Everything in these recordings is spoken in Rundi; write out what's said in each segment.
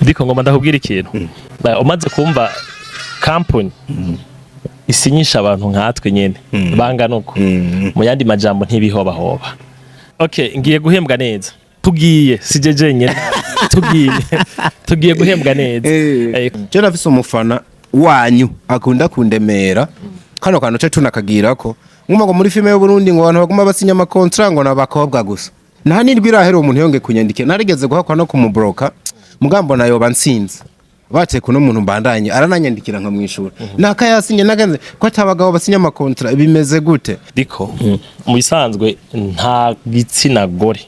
Ndiko ngoma ndakubwira ikintu. Umaze kumva company isinyisha abantu nkatwe nyene bangana uko, mu yandi majambo ntibihobahoba. Okay, ngiye guhembwa neza. Tugiye, si je jenyene, tugiye guhembwa neza. Je nafise umufana wanyu akunda kundemera kano kantu ce tunakagirako, nguma ngo muri filime y'Uburundi ngo abantu baguma basinya amakontra ngo n'abakobwa gusa. Nta nindwi irahera uwo muntu yongeye kunyandikira, narigeze guhakwa no kumubroka, mugambo nayoba nsinze bateka uno muntu mbandanye arananyandikira nkamwishura nakayasinye naganze ko atabagabo basinya amakontra, bimeze gute? Diko, mu bisanzwe nta gitsina gore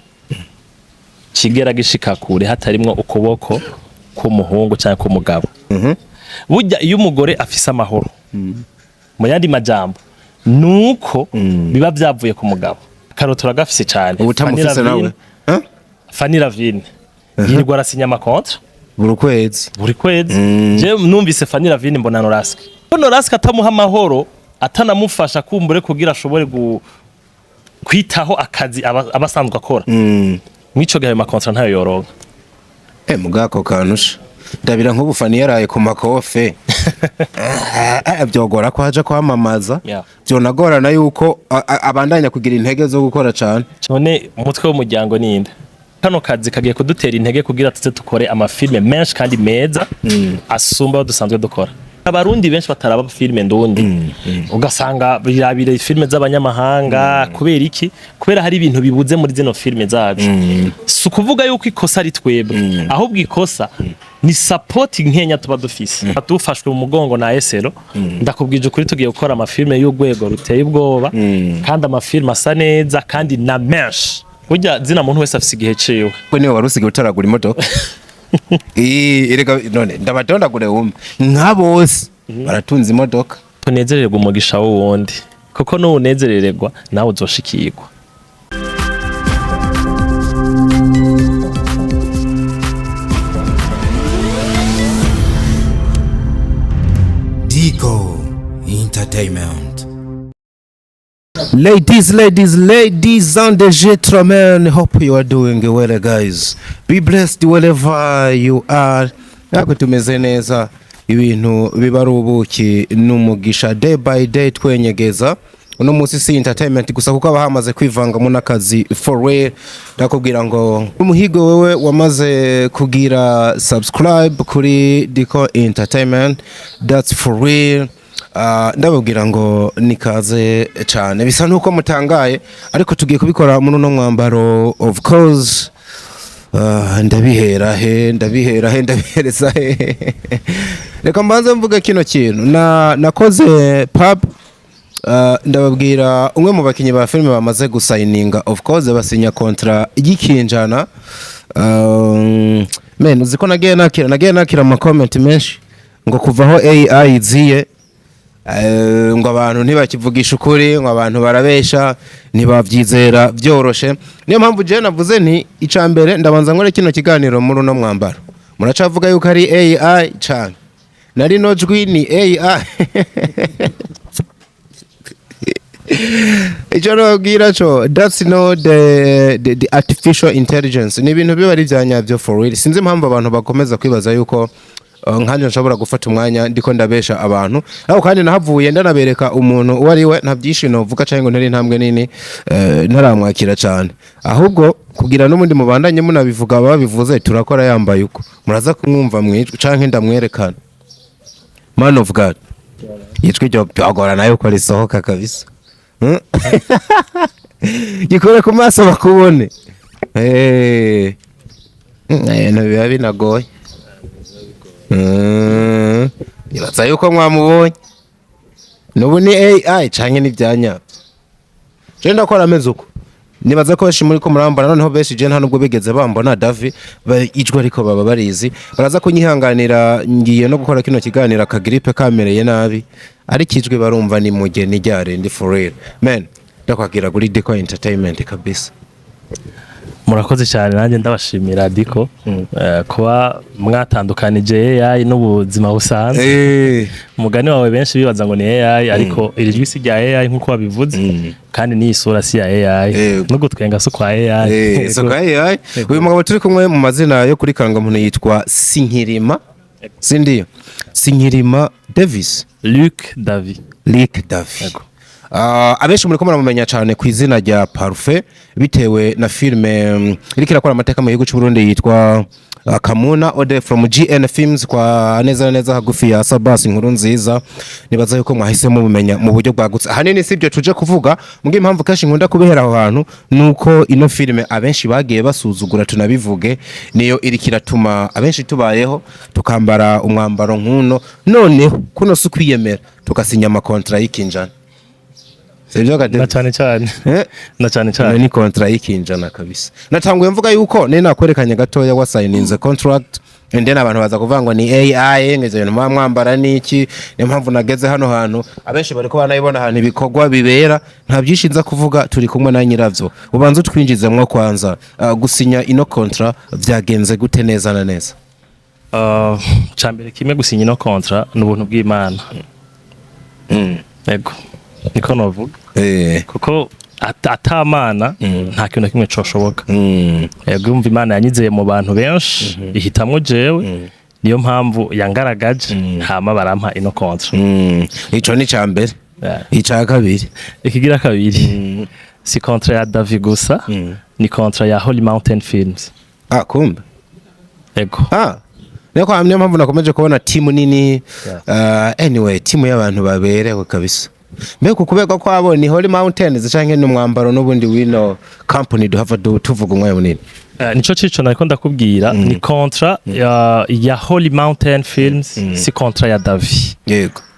kigera gishika kure hatarimwo ukuboko k'umuhungu cyangwa k'umugabo. Burya iyo umugore afise amahoro, mu yandi majambo nuko biba vyavuye ku mugabo. Karoto turagafise cane. Ubu utamufise nawe? Huh? Fanny Lavine yirirwa arasinya amakontra buri kwezi. Buri kwezi. Je numvise Fanny Lavine mbona Noraske. Ko Noraske atamuha amahoro, atanamufasha kumbure kugira ashobore kwitaho akazi aba asanzwe akora, mw'ico gihe ayo makontra ntayo yoronka. Mugako kanusha ndabira nk'ubu Fanny yaraye ku makofe. Byogora ko haja kwamamaza. Byonagorana yuko abandanya kugira intege zo gukora cane. None umutwe w'umuryango ninde? Kano kazi kagiye kudutera intege kugira tuze dukore amafilme menshi kandi meza asumba ayo dusanzwe dukora. Abarundi benshi bataraba filime ndundi, ugasanga birabire filime z'abanyamahanga. Kubera iki? Kubera hari ibintu bibuze muri zino filime zacu. Si ukuvuga yuko ikosa ari twebwe, ahubwo ikosa ni support nkenya tuba dufise. Dufashwe mu mugongo na Esero, ndakubwije ukuri, tugiye gukora amafilme y'urwego ruteye ubwoba, kandi amafilme asa neza kandi na menshi. Burya zina muntu wese afise igihe ciwe. We niwe wari usigaye utaragura imodoka. Erega none ndabadondagure wumve, nka bose baratunze imodoka. Tunezererwa umugisha w'uwundi, kuko nuwunezerererwa nawe uzoshikirwa. Dico Entertainment. Ladies, ladies, ladies and gentlemen, hope you are doing well, guys. Be blessed wherever you are. Natwe tumeze neza, ibintu biba ari ubuki n'umugisha day by day twenyegeza. Uno munsi si entertainment gusa, kuko aba hamaze kwivangamo n'akazi for real. Ndakubwira ngo umuhigo wewe wamaze kugira subscribe kuri Dico Entertainment, that's for real. Ndababwira ngo nikaze cyane, bisa nuko mutangaye, ariko tugiye kubikora muri uno mwambaro, of course. Ndabihera he? Ndabihera he? Ndabihereza he? Reka mbanze mvuge kino kintu na nakoze pub. Ndababwira umwe mu bakinnyi ba filime bamaze gusayininga, of course basinya kontra y'ikinjana. Men, uzi ko nagiye nakira ama comment menshi ngo kuva aho AI iziye, ngo abantu ntibakivugisha ukuri, ngo abantu barabesha, ntibavyizera byoroshe. Niyo mpamvu jewe navuze nti ica mbere ndabanza nkore kino kiganiro muri uno mwambaro. Muracavuga yuko ari AI cane, na rino jwi ni AI. Icyo nababwira cyo, that's no the artificial intelligence, ni ibintu biba ari ibya nyabyo for real. Sinzi impamvu abantu bakomeza kwibaza yuko nkanjye nshobora gufata umwanya ndiko ndabesha abantu. Ariko kandi nahavuye ndanabereka umuntu uwo ari we. Nta byinshi novuga cyangwa ngo ntere intambwe nini, ntaramwakira cyane, ahubwo kugira n'ubundi mubandanye munabivuga babivuze. Turakora yambaye uko muraza kumwumva mwijwi canke ndamwerekana. Man of God, ijwi ryo byagorana yuko risohoka kabisa. Gikore ku maso bakubone. Ibintu biba binagoye. Nibaza yuko mwamubonye nubu ni AI canke ni ivyanyabyo. Je ndakora ameze uko, nibaza ko benshi muri ko murambona. Noneho benshi je nta nubwo bigeze bambona Davi ijwi, ariko baba barizi, baraza kunyihanganira. Ngiye no gukora kino kiganiro akagripe kamereye nabi, ariko ijwi barumva ni mugeni ryarindi for real. Man, ndakwakira kuri Deco Entertainment kabisa. Murakoze cyane, nanjye ndabashimira Diko kuba mwatandukanije AI n'ubuzima busanzwe. Umugani wawe, benshi bibaza ngo ni AI, ariko iri jwi si rya AI nk'uko wabivuze, kandi n'iyi sura si ya AI, no gutwenga si kwa AI. So kwa AI. Uyu mugabo turi kumwe, mu mazina yo kuri karangamuntu yitwa Sinkirima, sindiyo, Sinkirima Davis. Luc David. Luc David. Yego. Abenshi muri ko muramumenya cyane ku izina rya Parfait, bitewe na filme iriko irakora amateka mu gihugu cy'u Burundi yitwa Kamuna Ode from GN Films, kwa neza na neza hagufi ya Sabas inkuru nziza. Nibaza yuko mwahise mubimenya mu buryo bwagutse. Ahanini sibyo tuje kuvuga, mbwe impamvu kenshi nkunda kubihera aho hantu nuko ino filme abenshi bagiye basuzugura, tunabivuge, niyo iriko iratuma abenshi tubayeho, tukambara umwambaro nkuno. Noneho kuno si ukwiyemera, tugasinya amakontra y'ikinjana, sibyo ga? Na cyane cyane. Na cyane Ino cyane. ni kontra y'ikinjana kabisa. Natanguye mvuga yuko nari nakwerekanye gatoya wasayininze contract, and then abantu baza kuvuga ngo ni AI, ngo ivyo bintu muba mwambara niki. Niyo mpamvu nageze hano hantu, abenshi bariko banayibona ahantu ibikorwa bibera. Nta byinshi nza kuvuga, turi kumwe na nyiravyo. Ubanza utwinjizemwo kwanza, gusinya ino kontra vyagenze gute neza na neza? Cambere kimwe, gusinya ino kontra ni ubuntu bw'Imana. Yego, niko novuga, kuko atamana nta kintu na kimwe coshoboka. Yego, yumva Imana yanyizeye mu bantu benshi, ihitamwo jewe, niyo mpamvu yangaragaje, hama barampa ino kontra. Ico ni ca mbere. Ica kabiri? Ikigira kabiri, si kontra ya David gusa, ni kontra ya Holy Mountain Films. Ah, kumbe. Yego. Ah, niyo mpamvu nakomeje kubona timu nini. Anyway, timu y'abantu baberewe kabisa. Mbega ukuberwa kwabo ni Holy Mountains canke ni umwambaro n'ubundi wino company duhava tuvuga umwanya munini? Nico cico nariko ndakubwira, ni kontra ya Holy Mountain Films, si kontra ya Davi.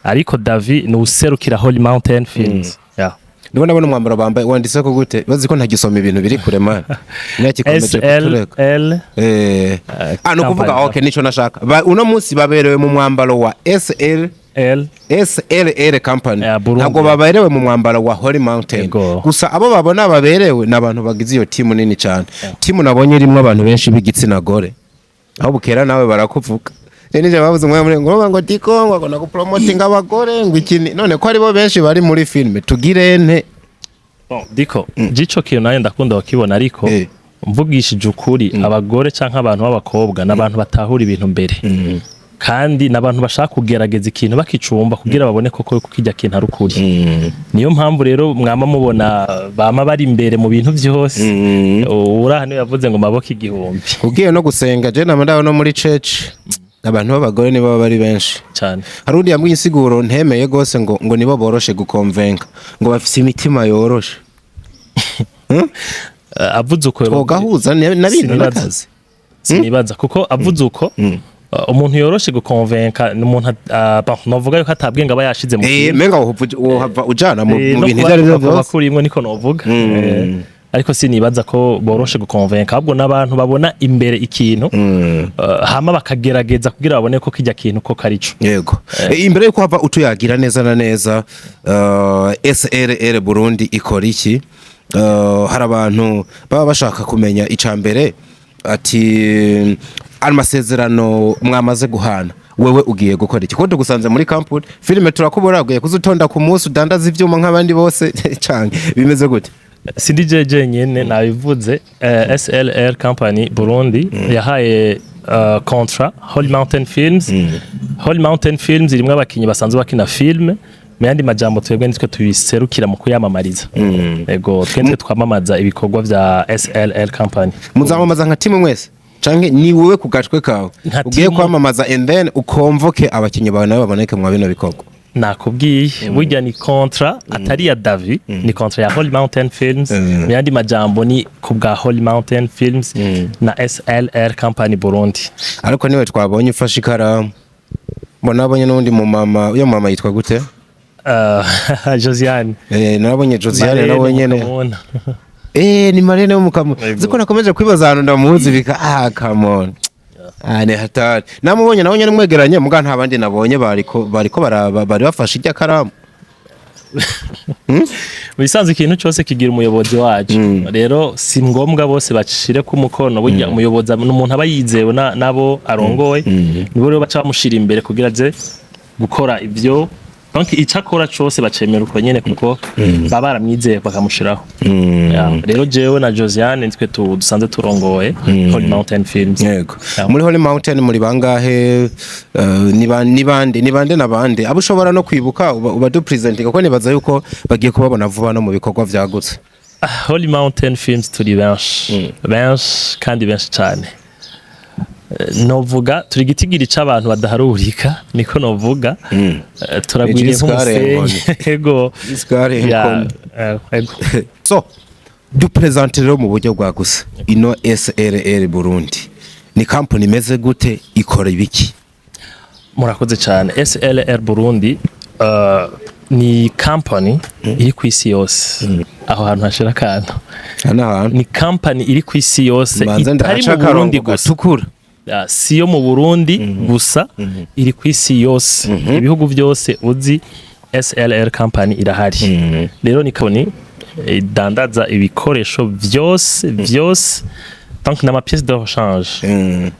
Ariko Davi ni userukira Holy Mountain Films, yeah. Ndabona ndabona umwambaro bambaye wanditse ko gute? Bazi ko ntagisoma ibintu biri kure, man, nakikomeje S L kutureka. L. Ah, no kuvuga Company. Okay, nico nashaka. Uno munsi baberewe mu mwambaro wa SL L SLL company. Ya, Burundi. Ntabwo baberewe mu mwambaro wa Holy Mountain. Yego. Gusa abo babona baberewe ni abantu bagize iyo timu nini cyane, timu nabonye irimo abantu benshi b'igitsina gore. Aho bukera nawe barakuvuga. Rero nije bavuze umwe muri ngo Diko ngo agomba gupromotinga abagore, ngo iki none ko aribo benshi bari muri filme, tugire nte? Bon, Diko, jico kintu nayo ndakunda wakibona, ariko mvugishije ukuri, abagore canke abantu b'abakobwa n'abantu batahura ibintu mbere, kandi n'abantu bashaka kugerageza ikintu bakicumba kugira babone koko ko kijya kintu ari ukuri. Niyo mpamvu rero mwama mubona bama bari imbere mu bintu vyose. Uraha niwe yavuze ngo maboko igihumbi. Ugiye no gusenga, je nama ndaho no muri church, abantu b'abagore nibo baba bari benshi. Cyane. Hari undi yambwiye insiguro ntemeye gose, ngo nibo boroshe gukonvenka, ngo bafise imitima yoroshe. Avuze uko Twogahuza na bino Sinibaza. n'akazi. Sinibaza, kuko avuze uko, umuntu yoroshe gukonvenka ni umuntu bon, novuga yuko atabwenge aba yashize mu kintu. Menga wohava ujana mu No bintu kuba ivyo arivyo kuba vyose. kurimwo, niko novuga. Ariko sinibaza ko boroshe gukonvenka, ahubwo n'abantu babona imbere ikintu, hama bakagerageza kugira babone ko kijya kintu ko karico. Yego. Imbere yuko hava utuyagira neza na neza, SLL Burundi ikora iki? Hari abantu baba bashaka kumenya ica mbere, ati amasezerano mwamaze guhana, wewe ugiye gukora iki? Kuko tugusanze muri company filime turakubura, ugiye kuzutonda ku munsi udandaza ivyuma nk'abandi bose canke bimeze gute? Sindi jeje nyene nabivuze, SLR Company Burundi yahaye contrat Holy Mountain Films. Holy Mountain Films irimwo abakinyi basanzwe bakina filme. Mu yandi majambo, twebwe nitwe tubiserukira mu kuyamamariza. Ego, twe nitwe twamamaza ibikorwa vya SLL Company. Muzamamaza nka timu mwese canke ni wewe ku gatwe kawe Nka ugiye timu. kwamamaza and then ukonvoke abakinyi bawe nabo baboneke mwa bino bikorwa? Nakubwiye, burya ni contrat atari ya Davi, ni contrat ya Holy Mountain Films. Mu yandi majambo, ni ku bwa Holy Mountain Films na SLR Company Burundi. Ariko niwe twabonye ufashe ikaramu, mbona nabonye n'undi mu mama. Uyo mama yitwa gute? Josiane. Narabonye Josiane Marlene nawe nyene. Mukamuna. Ni Marlene wo mukamu. Yego. Ziko nakomeje kwibaza ahantu ndamuzi, bika ah, come on, ah, ni hatari. Namubonye nawe nyene mwegeranye, muga nta bandi nabonye bariko baraba bari bafashe irya karamu. Mu bisanzwe ikintu cyose kigira umuyobozi wacu. Rero si ngombwa bose bacire ku mukono. Burya umuyobozi ni umuntu aba yizewe nabo arongoye, nibo rero baca bamushira imbere kugira aze gukora ivyo. Donc icyo akora cose bacemera uko nyene, kuko baba baramwizeye bakamushiraho. Yeah. Rero jewe na Josiane nitwe dusanzwe turongoye Holy Mountain Films. Yeah. Muri Holy Mountain muri bangahe? Ni bande na bande abo ushobora no kwibuka uba du presenting, kuko nibaza yuko bagiye kubabona vuba no mu bikorwa vyagutse? Ah, Holy Mountain Films turi benshi, benshi kandi benshi cyane. Novuga turi igitigiri c'abantu badaharurika, niko novuga. Turagwiriye Ni Giscard. nk'umusenyi, ego. Giscard. Ya, Nkoni. ego. So du presente rero mu buryo bwagutse, ino SLR Burundi ni company imeze gute, ikora ibiki? Murakoze cyane. SLR Burundi ni company iri ku isi yose, aho hantu hashira akantu. Hano hantu. Ni company iri ku isi yose, Manze itari ndahaca mu Burundi akarongo gusa. gatukura. Ah, si yo mu Burundi gusa, iri ku isi yose, ibihugu byose uzi SLR company irahari. Rero ni company idandaza ibikoresho byose byose, donc n'ama pièces de rechange,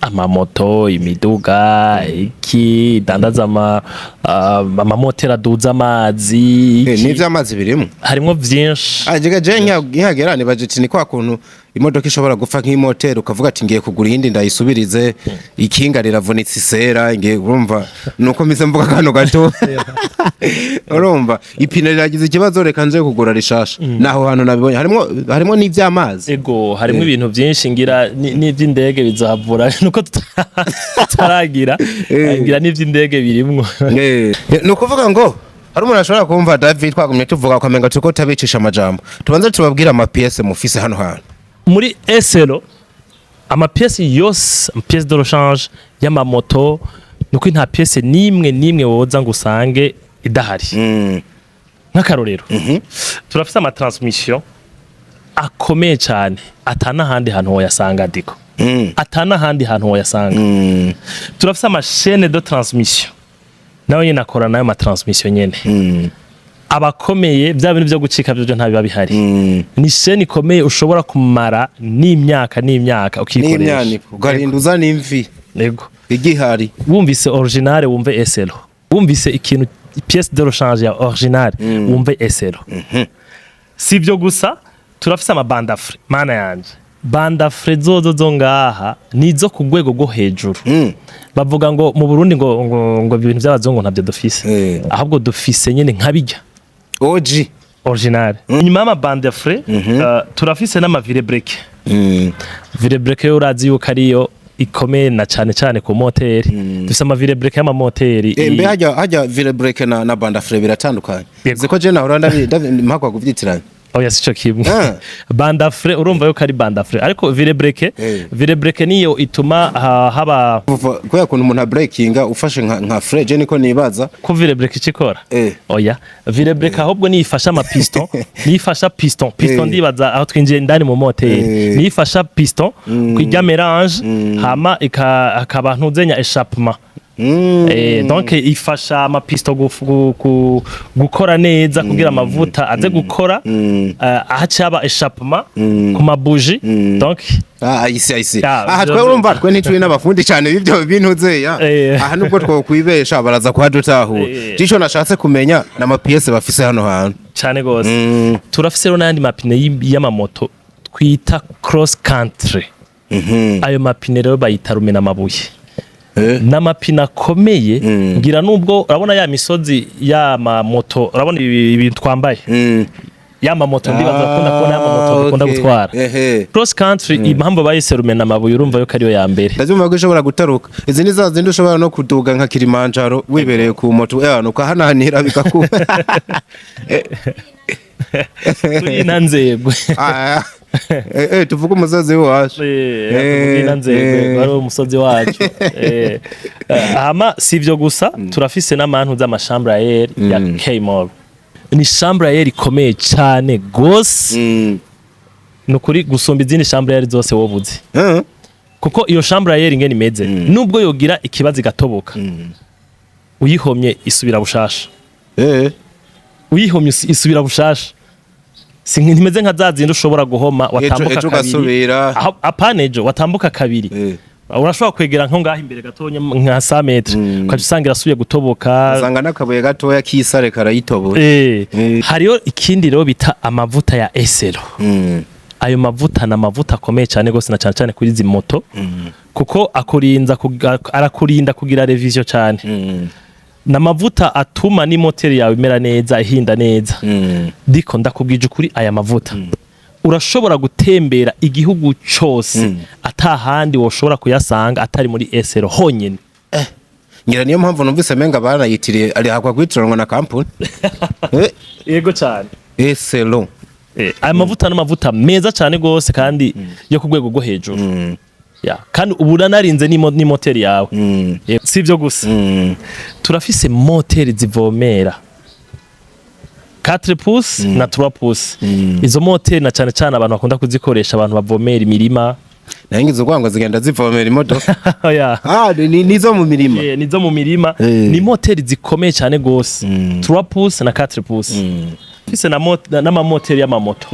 amamoto, imiduga, iki, idandaza amamoteri aduza amazi, iki. N'ivy'amazi birimo? Harimo vyinshi. Ajega je nkihagera nibaje ati ni kwa kuntu imodoka ishobora gupfa nk'imoteri, ukavuga ati ngiye kugura iyindi ndayisubirize, ikinga riravunitse isera ngiye, urumva nuko mpise mvuga kano gato, urumva ipine riragize ikibazo, reka nze kugura rishasha. Naho hantu nabibonye harimo n'ivy'amazi. Ego, harimo ibintu byinshi, ngira n'ivy'indege bizahavura, nuko tutaragira, ngira n'ivy'indege birimwo. Ni ukuvuga ngo hari umuntu ashobora kumva David twagumye tuvuga ukamenga turiko tabicisha amajambo. Tubanze tubabwire ama pièces mufise hano hantu. Muri SLO ama pièces yose, ama pièces de rechange y'amamoto, nuko nta pièce nimwe nimwe woza ngo usange idahari. Nk'akarorero, turafise ama transmission akomeye cyane atana ahandi hantu woyasanga, diko atana ahandi hantu woyasanga. Turafise ama chaîne de transmission, nawe nyene akora nayo ma transmission nyene abakomeye, bya bintu byo gucika byo nta biba bihari. Ni chaîne ikomeye ushobora kumara n'imyaka n'imyaka ukikoresha. N'imyaniko ukarinda uzana imvi. Yego. Igihari. Wumvise originale wumve SLO, wumvise ikintu pièce de rechange ya originale wumve SLO. Si ibyo gusa, turafise ama bande à frein. Mana yanje, bande à frein zozo zo ngaha nizo ku rwego rwo hejuru. Bavuga ngo mu Burundi ngo ibintu by'abazungu ntabyo dufise, ahubwo dufise nyene nkabijya OG. Original. Inyuma y'ama bande à frein, turafise n'ama vilebrequin. Vilebrequin yo urazi yuko ariyo ikomeye na cane cane ku moteri. Dufise ama vilebrequin y'amamoteri. Mbe hajya vilebrequin na bande à frein biratandukanye? Yego. Ziko je nahora mpakwa kuvyitiranya. Oya, sico kimwe. Bande à frein urumva yuko ari bande à frein, ariko vilebrequin, vilebrequin niyo ituma haba Kubera ukuntu umuntu abreakinga ufashe nka frein, je niko nibaza. Ko vilebrequin icikora? Oya, vilebrequin ahubwo niyo ifasha ama piston, niyo ifasha piston. Ndibaza aho twinjiye indani mu moteri. Niyo ifasha piston kujya mélange, hama akaba ntuzenya échappement. Donc ifasha ama piston gukora neza kugira amavuta aze gukora, ahaca haba échappement ku ma bougies, donc Ah, ayisi ayisi. Ya, Aha twe urumva twe ntituri n'abafundi cyane b'ibyo bintu zeya. Aha nubwo twokwibesha baraza kuhadutahura. Jico nashatse kumenya n'ama pièces bafise hano hantu. Cane gose. Turafise rero n'ayandi mapine y'amamoto twita cross country. Ayo mapine rero bayita rumena amabuye. N'amapine akomeye, ngira nubwo urabona ya misozi y'amamoto, urabona ibi ibintu twambaye, ya mamoto, ndibaza bakunda kubona ya mamoto dukunda gutwara cross country. Impamvu bayise rumena amabuye, urumva yuko ariyo ya mbere. Ndabyumva ko ishobora gutaruka. Izi ni za zindi ushobora no kuduga nka Kilimanjaro wibereye ku moto, ukahananira bikakuba. Turi na nzegwe. Ah, tuvuge umusozi wacu. Tuvuge na nzegwe, wari umusozi wacu. Hama si ivyo gusa, turafise n'amantu z'ama chambre à air ya K-Mall. Ni chambre à air ikomeye cane gose, ni ukuri gusumba izindi chambre à air zose wobuze, kuko iyo chambre à air ingene imeze, nubwo yogira ikibazo igatoboka, uyihomye isubira bushasha. Uyihomye isubira bushasha. Si ntimeze nka za zindi ushobora guhoma watambuka Ejo kabiri. ugasubira. Apana, ejo watambuka kabiri. Urashobora kwegera nko ngaho imbere gatonya nka 100 mètres, ukaca usanga irasubiye gutoboka. Usanga n'akabuye gatoya k'isare karayitoboye. Hariyo ikindi rero bita amavuta ya esero. Ayo mavuta ni amavuta akomeye cyane gose, na cyane cyane kuri izi moto, kuko akurinza arakurinda kugira révision cyane. Ni amavuta atuma n'imoteri yawe imera neza, ihinda neza. Diko, ndakubwije ukuri, aya mavuta urashobora gutembera igihugu cose atahandi woshobora kuyasanga atari muri esero honyine. Ngira niyo mpamvu numvise menga banayitiriye, ari hakwa kwitiranwa na kampuni. Yego cyane. Eselo. Aya mavuta ni amavuta meza cyane gose kandi yo ku rwego rwo hejuru ya, kandi ubu uranarinze n'imoteri yawe. Si ibyo gusa, turafise moteri zivomera 4 pouces na 3 pouces. Izo moteri na cyane cyane abantu bakunda kuzikoresha, abantu bavomera imirima. Nayo ngize urwango zigenda zivomera imodoka. Oya. Ah, nizo mu mirima. Nizo mu mirima. Ni moteri zikomeye cyane gose, 3 pouces na 4 pouces. Fise na n'amamoteri y'amamoto,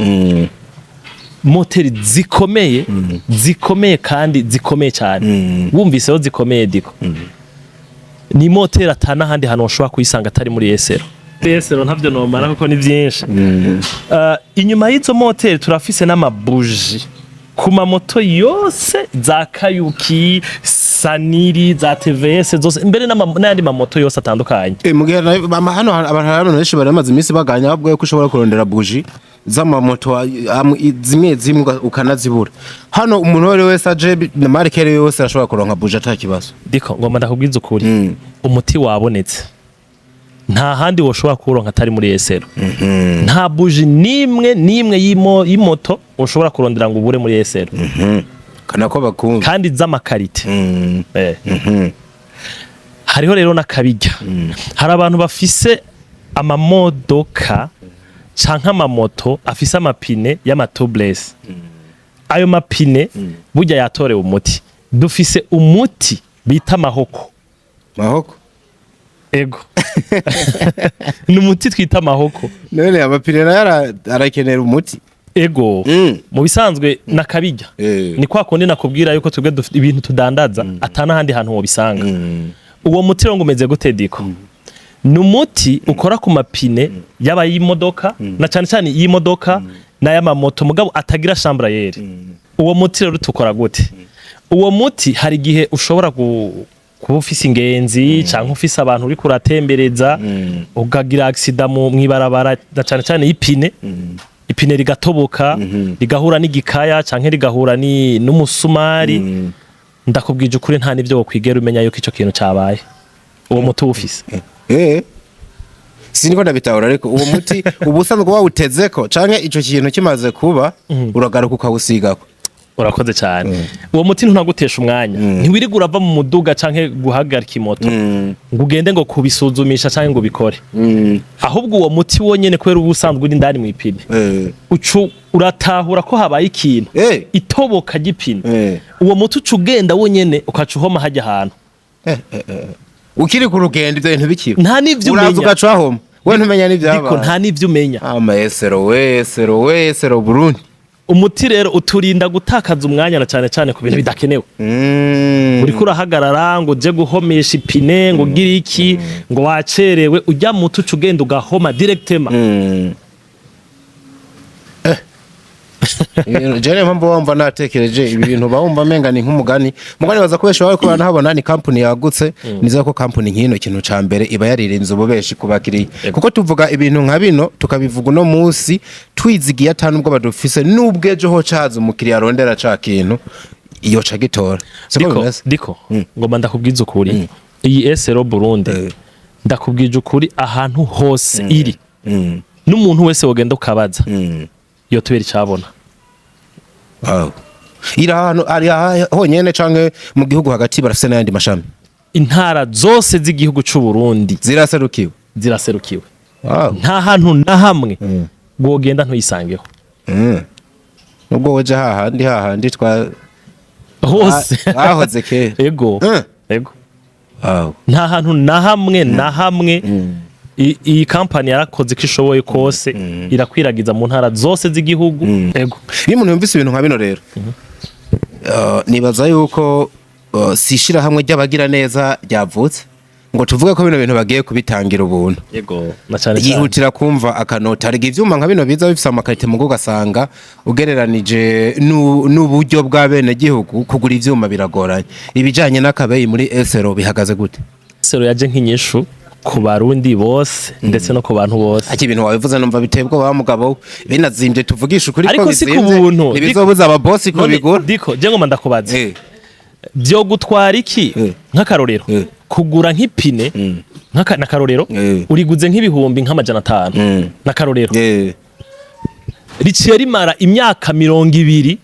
moteri zikomeye, zikomeye kandi zikomeye cyane. Wumviseho zikomeye, diko, ni moteri atana ahandi hantu ushobora kuyisanga atari muri esero. Esero ntavyo nomara kuko ni byinshi. Inyuma y'izo moteri turafise n'amabuji ku mamoto yose, za Kayuki, Saniri, za TVS zose, mbere n'ayandi mamoto yose atandukanye. Mu gihe hano abantu, hari abantu benshi bari bamaze iminsi baganya bavuga ko ushobora kurondera buji z'amamoto zimwe zimwe ukanazibura. Hano umuntu uwo ari we wese aje na marque iyo yose arashobora kuronka buji ata kibazo. Diko, ngomba ndakubwiza ukuri, umuti wabonetse, nta handi woshobora kuwuronka atari muri esero. Nta buji nimwe nimwe y'imoto ushobora kurondera ngo ubure muri esero. Kana ko bakumva. Kandi z'ama qualité. Hariho rero n'akabijya, hari abantu bafise amamodoka canke amamoto afise amapine y'ama tubeless. Ayo mapine burya yatorewe umuti. Dufise umuti bita Mahoko. Mahoko? Ego, ni umuti twita Mahoko. None amapine nayo arakenera umuti? Ego. Mu bisanzwe nakabijya, ni kwa kundi nakubwira yuko twebwe dufite ibintu tudandaza atana ahandi hantu wobisanga. Uwo muti rero ngo umeze gute, diko? Ni umuti ukora ku mapine yaba y'imodoka, na cyane cyane y'imodoka n'ay'amamoto, mugabo atagira chambre à air. Uwo muti rero tukora gute? Uwo muti hari igihe ushobora kuba ufise ingenzi canke ufise abantu uriko uratembereza, ukagira accident mu mw'ibarabara, na cyane cyane y'ipine, ipine rigatoboka, rigahura n'igikaya canke rigahura n'umusumari. Ndakubwije ukuri, nta n'ibyo wokwigera umenya yuko ico kintu cabaye uwo muti uwufise. Siniko ndabitahura, ariko uwo muti uba usanzwe wawutezeko canke ico kintu kimaze kuba uragaruka ukawusigako? Urakoze cyane. Uwo muti ntunagutesha umwanya, ntiwirirwa urava mu muduga canke guhagarika imoto ngo ugende ngo kubisuzumisha canke ngo ubikore. Ahubwo uwo muti wonyene, kubera uba usanzwe uri indani mw'ipine, ucu uratahura ko habaye ikintu, itoboka ry'ipine. Uwo muti uca ugenda wonyene, ukaca uhoma hajya ahantu. Ukiri ku rugendo ivyo bintu bikiba? Nta n'ivyo Uraza umenya. ugaca wahoma, we ntumenya Ariko n'ivyabaye. nta n'ivyo umenya. Ama esero we, esero we, esero Burundi. Umuti rero uturinda gutakaza umwanya, na cyane cyane ku bintu bidakenewe. Uriko urahagarara ngo uje guhomesha ipine, ngo ugire iki, ngo wacerewe, ujya muti uca ugenda ugahoma directement. Jene mpamvu wumva natekereje ibi bintu, bawumva menga ni nk'umugani mugani baza kubesha bariko baranahabona ni kampuni yagutse. Nizera ko kampuni nk'ino ikintu ca mbere iba yaririnze ububeshi ku bakiriya, kuko tuvuga ibintu nka bino tukabivuga uno munsi twizigiye ata nubwo badufise, nubwo ejo ho caza umukiriya arondera ca kintu iyo ca gitora. Siko Diko, bimeze? diko, ngomba ndakubwiza ukuri, iyi SRO Burundi, ndakubwije ukuri, ahantu hose iri, n'umuntu wese wogenda ukabaza, yotubera icabona. Wow. Iri ahantu ari aha honyene canke mu gihugu hagati barafise n'ayandi mashami? Intara zose z'igihugu c'u Burundi ziraserukiwe? Ziraserukiwe. Wow. Nta hantu na hamwe wogenda ntuyisangeho. Nubwo woja hahandi hahandi twa Hose. Bahoze kera. Ego. Ego. Wow. Nta hantu na hamwe na hamwe. Iyi kampani yarakoze iko ishoboye kose, irakwiragiza mu ntara zose z'igihugu. Ego. Iyo umuntu yumvise ibintu nka bino rero, nibaza yuko si ishirahamwe ry'abagira neza ryavutse ngo tuvuge ko bino bintu bagiye kubitangira ubuntu. Yego, na cyane cyane. Yihutira kumva akanota. Ariko ivyuma nka bino biza bifise ama qualité, mugo ugasanga ugereranije n'uburyo bwa bene gihugu, kugura ivyuma biragoranye. Ibijanye n'akabeyi muri SRO bihagaze gute? Sero yaje nk'inyishu ku Barundi bose, ndetse no ku bantu bose. Ati ibintu wabivuze numva biteye ubwoba wa mugabo we. Binazimbye, tuvugisha ukuri ko Ariko si ku bizimvye, buntu. ntibizobuza ababosi None, kubigura. Diko, je ngoma ndakubaza, byo gutwara iki? Nk'akarorero, kugura nk'ipine, n'akarorero, uriguze nk'ibihumbi nk'amajana 5, n'akarorero, riciye rimara imyaka 20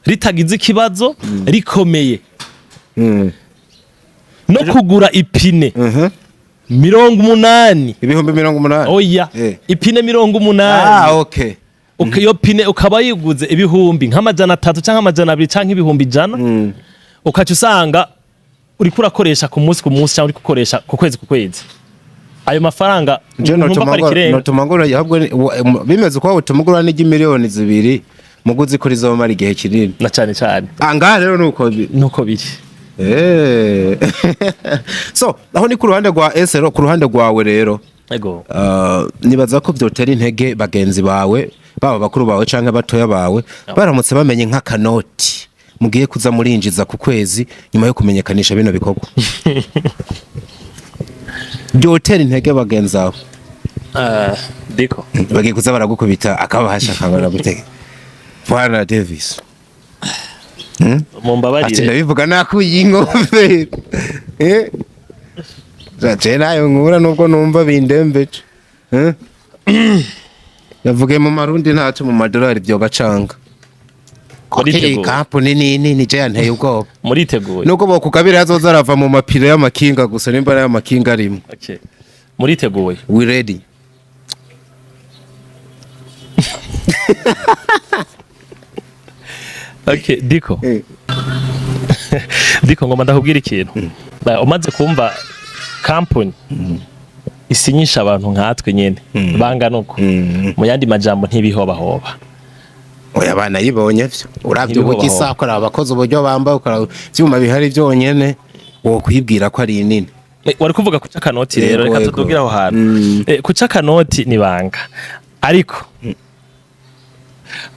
ritagize ikibazo, rikomeye, no kugura ipine 80. 80,000? Oya, ipine 80. Ah, okay. Iyo pine ukaba yiguze ibihumbi nk'amajana 3 canke 200 canke 100,000, ukaca usanga uriko urakoresha ku munsi ku munsi, cyangwa uriko ukoresha ku kwezi ku kwezi ayo mafaranga, Je ntumva ko ari ikirenga. Notuma ngura ahubwo bimeze uko utuma ugura n'igi miliyoni 2 muguzi kuri zomara igihe kinini. Na cyane cyane. Angaha rero nuko Nuko biri. So aho ni ku ruhande rwa SRO. Ku ruhande rwawe rero, nibaza ko vyotera intege bagenzi bawe, baba bakuru bawe canke batoya bawe, baramutse bamenye nk'akanoti mugiye kuza murinjiza ku kwezi nyuma yo kumenyekanisha bino bikorwa, byotera intege bagenzi bawe. Diko, Bagiye kuza baragukubita akabahasha kabara gutega, Bwana Davis. Ati mumbabarire. Ndabivuga nakuye ingofero, je nayo nkura nubwo numva bindembeje. Yavuge mu marundi ntaco, mu madolari vyobacanga. Iyi Muriteguye? Kampuni nini nije yanteye ubwoba. Muriteguye? Nubwo bokugabira azoza arava mu mapine y'amakinga gusa, nimba ari amakinga arimo. Okay, muriteguye? We ready. Okay, Diko. Diko, ngoma ndakubwira ikintu. Umaze kumva company isinyisha abantu nkatwe nyene bangana uko, mu yandi majambo ntibihobahoba. Oya, abana yibonye vyo uravye uburyo Ntibihobahoba. isa, ukaraba abakozi uburyo bambaye, ukaraba ivyuma bihari vyonyene, wokwibwira ko ari nini. Wari kuvuga ku c'akanoti rero, reka tudugire aho hantu. Ku c'akanoti ni banga, ariko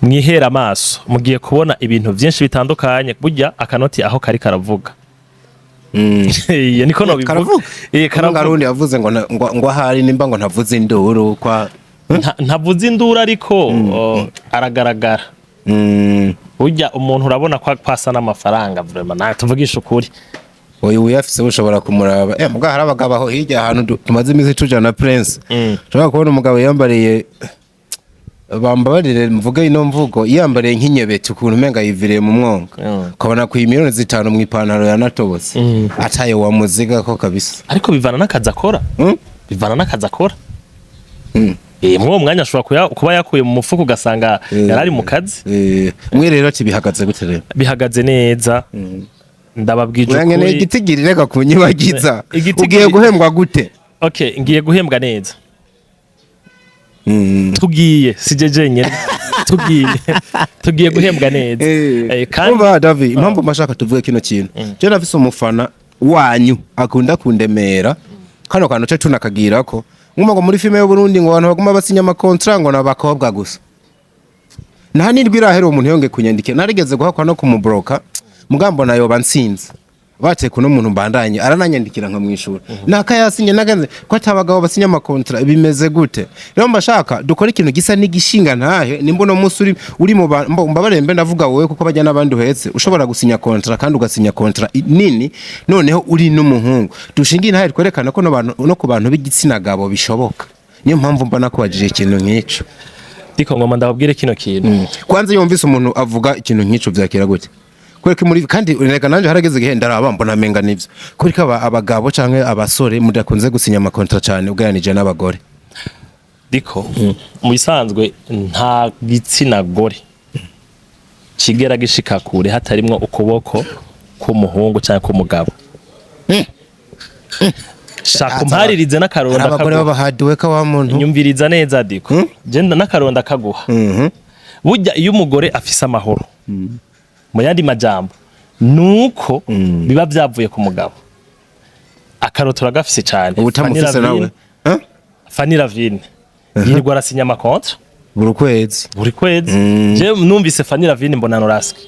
mwihera amaso mugiye kubona ibintu byinshi bitandukanye. Burya akanoti aho kari karavuga. Iyo niko nobivuga. Karavuga. Karavuga. Ngarundi yavuze ngo ngo ahari nimba ngo ntavuze induru kwa Ntavuze induru, ariko aragaragara. Burya umuntu urabona ko asa n'amafaranga, vraiment, nawe tuvugisha ukuri. Uyu uyafise ushobora kumuraba, muga hari abagabo aho hirya ahantu tumaze iminsi tuja na Prince, ushobora kubona umugabo yambariye, bambabarire mvuge ino mvugo, yambariye nk'inyebeti ukuntu umenga yiviriye mu mwonga, ukabona ku miliyoni 5 mu ipantaro yanatobotse, atayo wamuziga ko kabisa. Ariko bivana n'akazi akora. Bivana n'akazi akora. Muri uwo mwanya ashobora kuba yakuye mu mufuko, ugasanga yari ari mu kazi. Mwe rero ati bihagaze gute rero? Bihagaze neza, ndababwije Urankeneye ukuri. Igitigiri, reka kunyibagiza. Igitigiri- Ugiye guhembwa gute? Okay, ngiye guhembwa neza. Tugiye, si je jenyine, tugiye guhembwa neza. Kandi Umva David, impamvu mbashaka tuvuge kino kintu, je nafise umufana wanyu akunda kundemera kano kantu ce tunakagirako nguma ngo muri filime y'Uburundi ngo abantu baguma basinya ama contrat ngo n'abakobwa gusa. Nta nirwi irahera uwo muntu yonge kunyandikira, narigeze guhakwa no kumubroka, mugambo nayoba nsinze batse kuno muntu mbandanye arananyandikira nkamwishura nakayasinye naganze ko atabagabo basinya ama contrat, bimeze gute? Rero mbashaka dukora ikintu gisa n'igishinga ntahe nimba uno munsi uri mu mbabarire mbe ndavuga wowe, kuko bajya n'abandi uhetse, ushobora gusinya contrat kandi ugasinya contrat nini, noneho uri n'umuhungu, dushinga intahe twerekana ko no ku bantu b'igitsina gabo bishoboka. Niyo mpamvu mba nakubajije ikintu nk'ico. Ndiko ngoma ndababwire kino kintu. Kwanza iyo wumvise umuntu avuga ikintu nk'ico vyakira gute? Kubera ko muri kandi reka nanje harageze igihe ndaraba mbona amenga nivyo, kubera ko abagabo canke abasore mudakunze gusinya ama contrat cane ugereranije n'abagore. Diko, mu bisanzwe nta gitsina gore kigera gishika kure hatarimwo ukuboko k'umuhungu cyangwa k'umugabo. Shaka umparirize n'akaroro Hari abagore ndakaguha. b'abahaduweka wa muntu. Nyumviriza neza, Diko, genda n'akaroro ndakaguha. Burya iyo umugore afise amahoro, mu yandi majambo nuko biba byavuye ku mugabo. Akaroro turagafise cyane. Ubu utamufise Fanny nawe? Lavine. Eh? Fanny Lavine yirirwa arasinya ama contrats Buri kwezi. Buri kwezi. Je numvise Fanny Lavine mbona Noraske,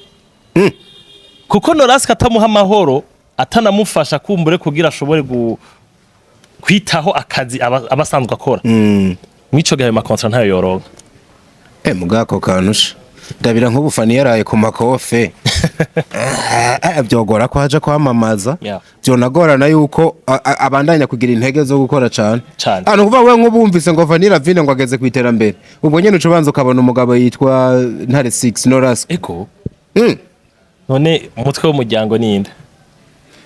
kuko Noraske atamuha amahoro, atanamufasha kumbure kugira ashobore kwitaho akazi aba asanzwe akora, mw'ico gihe ayo ma contrats ntayo yoronka. Eh, mugako kanusha ndabira nk'ubu Fanny yaraye ku makofe. Byogora ko haja kwamamaza. Byonagorana yuko abandanya kugira intege zo gukora cane. Cane. Ah, nukuvuga we nk'ubu wumvise ngo Fanny Lavine ngo ageze ku iterambere, ubwo nyene uca ubanza ukabona umugabo yitwa Ntare 6 Noraske. Ego. None umutwe w'umuryango ninde?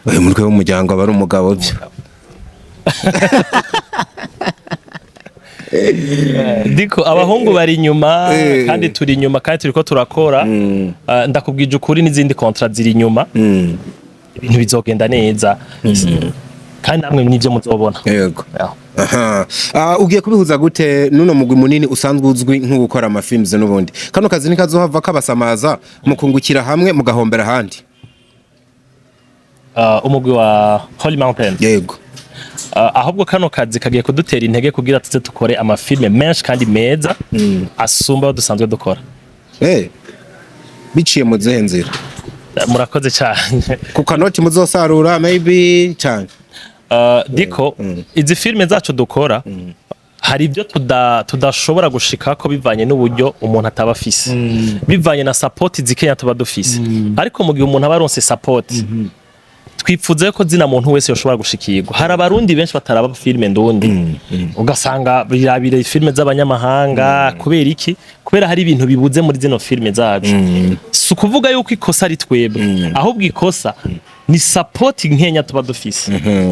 Uyu mutwe w'umuryango aba ari umugabo byo. Diko, abahungu bari inyuma. Kandi turi inyuma, kandi turiko turakora. Ah, ndakubwije ukuri, n'izindi contrats ziri inyuma. Ibintu bizogenda neza, kandi namwe nivyo muzobona. Yego. Aha. Ah, ugiye kubihuza gute nuno mugwi munini usanzwe uzwi nk'ugukora ama films n'ubundi? Kano kazi nikazohava kabasamaza, mukungukira hamwe mugahombera ahandi? Umugwi wa Holy Mountain? Yego. Ahubwo kano kazi kagiye kudutera intege kugira tuze dukore amafilme menshi kandi meza asumba ayo dusanzwe dukora. Biciye mu zihe nzira? Murakoze cyane. Ku kanoti muzosarura maybe cyane? Diko, izi filime zacu dukora hari ibyo tudashobora gushikako bivanye n'uburyo umuntu ataba afise, bivanye na support zikenya tuba dufise. Ariko mu gihe umuntu aba aronse support, twipfuza ko zina muntu wese yoshobora gushikirwa. Hari abarundi benshi bataraba filime ndundi, ugasanga birabire filime z'abanyamahanga. Kubera iki? Kubera hari ibintu bibuze muri zino filime zacu. Si ukuvuga yuko ikosa ari twebwe, ahubwo ikosa ni support nkenya tuba dufise.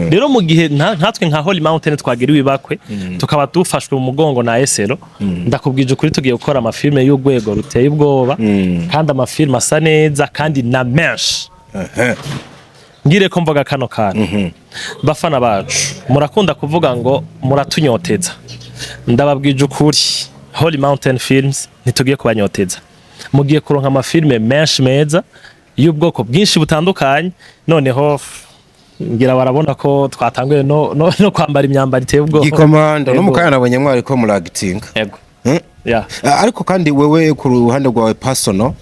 Rero mu gihe nkatwe nka Holy Mountain twagiriwe ibakwe, tukaba dufashwe mu mugongo na Esero, ndakubwije ukuri, tugiye gukora amafilme y'urwego ruteye ubwoba, kandi amafilme asa neza kandi na menshi. Ngire ko mvuga kano kantu, bafana bacu murakunda kuvuga ngo muratunyoteza. Ndababwije ukuri, Holy Mountain Films ntitugiye kubanyoteza. Mugiye kuronka amafilme menshi meza y'ubwoko bwinshi butandukanye. Noneho ngira barabona ko twatanguye no kwambara imyambaro iteye ubwoba. Gikomando no Yego. mukanya nabonye mwari ko muragitinga. Yego. Yeah. Ah, ariko kandi wewe ku ruhande rwawe personal,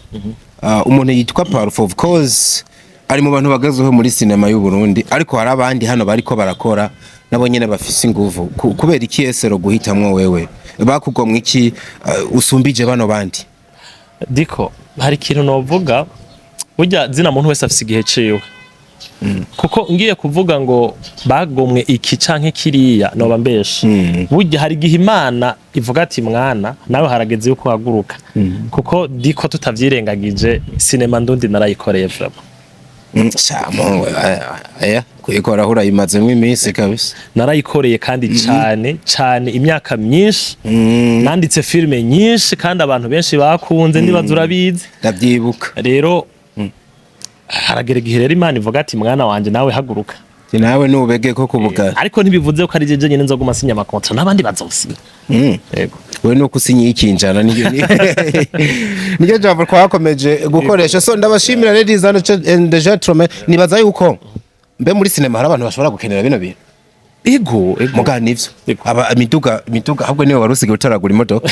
umuntu yitwa Parfo, of course ari mu bantu bagezweho muri sinema y'u Burundi, ariko hari abandi hano bariko barakora nabo nyene bafise inguvu. Kubera iki Esero guhitamwo wewe? Bakugomwa iki usumbije bano bandi? Diko, hari ikintu novuga. Burya zina muntu wese afise igihe ciwe, kuko ngiye kuvuga ngo bagomwe iki canke kiriya noba mbeshe. Burya hari igihe Imana ivuga ati: "Mwana, nawe harageze yuko uhaguruka." Kuko Diko, tutavyirengagije, sinema ndundi narayikoreye vraiment. Shamo aya kuyikora urayimazemo iminsi kabisa. Narayikoreye kandi cane cane, imyaka myinshi. Nanditse filime nyinshi kandi abantu benshi bakunze, ndibaza urabizi. Ndavyibuka. Rero haragera igihe rero Imana ivuga ati: "Mwana wanje, nawe haguruka." Ati nawe nubege ko kubugara. Ariko ntibivuze ko ari jeje nyene nzoguma sinya ama contrats, n'abandi bazosinya. Yego. We nuko usinyiye ikinjana, niyo jambo twakomeje gukoresha. So ndabashimira, ladies and gentlemen. Nibaza yuko mbe muri sinema hari abantu bashobora gukenera bino bintu. Ego. Muga nivyo. Ego. Aba imiduga ahubwo niwe wari usigaye utaragura imodoka.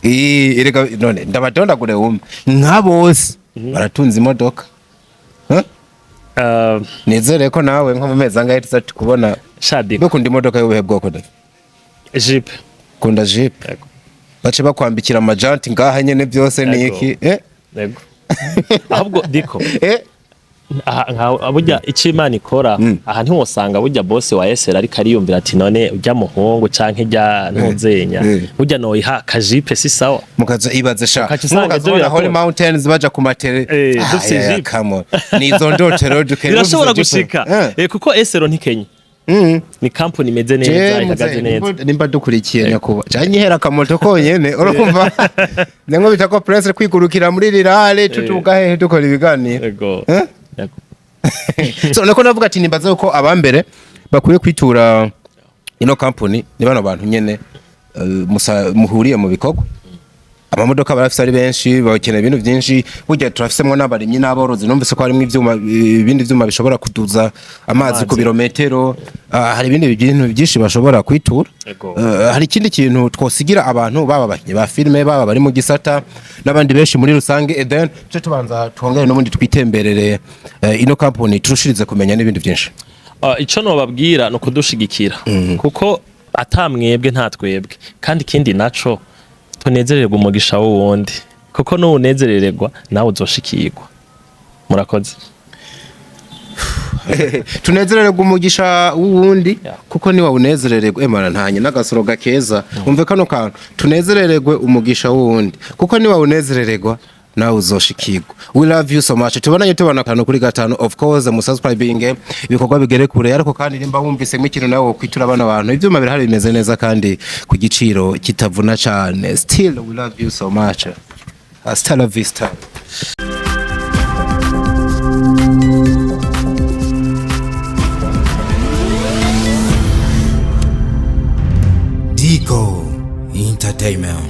Erega none ndabadondagure wumve, nka bose baratunze imodoka. Huh? Nizere ko nawe nko mu mezi angahe tuza tukubona. Shadi. Ukunda imodoka y'ubuhe bwoko da? Jeep. Kunda Jeep? Yego. Bace bakwambikira amajanti ngaha nyene byose ni Yego. iki, eh? Yego. Ahubwo Diko, aha nka burya icyo Imana ikora, aha ntiwosanga burya boss wa Esera ariko ariyumvira ati: "None ujya muhungu canke ijya ntuzenya, burya noyiha kajipe si sawa?" Mukaza ibaze sha. Ukaca usanga mukazobona ivyo birakora. Holy Mountains baja ku matere. Dufise Yeah, Jeep. come on, nizo ndotero dukeneye. Birashobora Dufise Jeep. gushika. Kuko Esero ntikenye, ni company imeze neza, Je, ihagaze muze, neza. nimba dukurikiye nyakuba canyihera akamoto konyene, urumva nengo bita ko press kwigurukira muri rirale tutuga hehe dukora ibiganiro. Yego. Eh? Yego. So nako navuga ati nimbaza yuko abambere bakwiye kwitura ino company ni bano bantu nyene muhuriye mu bikorwa. Amamodoka barafise ari benshi, bakeneye ibintu byinshi. Burya turafisemwo n'abarimyi n'aborozi. Numvise ko harimo ivyuma, ibindi vyuma bishobora kuduza amazi ku birometero. Hari ibindi bintu byinshi bashobora kwitura. Ego. Hari ikindi kintu twosigira abantu, baba abakinyi ba filime, baba bari mu gisata n'abandi benshi muri rusange, and then tuce tubanza twongere n'ubundi twitemberere ino company, turushirize kumenya n'ibindi byinshi? Ico nobabwira ni ukudushigikira, kuko ata mwebwe nta twebwe. Kandi ikindi naco, tunezererwa umugisha w'uwundi, kuko nuwunezerererwa nawe uzoshikirwa. Murakoze. Tunezerererwa umugisha w'uwundi, kuko niwa unezerererwa emana ntanye n'agasoro gakeza. Umve kano kantu: tunezerererwe umugisha w'uwundi, kuko niwa unezerererwa nawe uzoshikirwa. We love you so much. Tubonanye, tubona gatanu kuri gatanu. Of course musubscribing, ibikorwa bigere kure. Ariko kandi nimba wumvise nk'ikintu nawe wokwitura bano bantu, ivyuma birahari bimeze neza kandi ku giciro kitavuna cane. Still we love you so much. Hasta la vista. Dico Entertainment.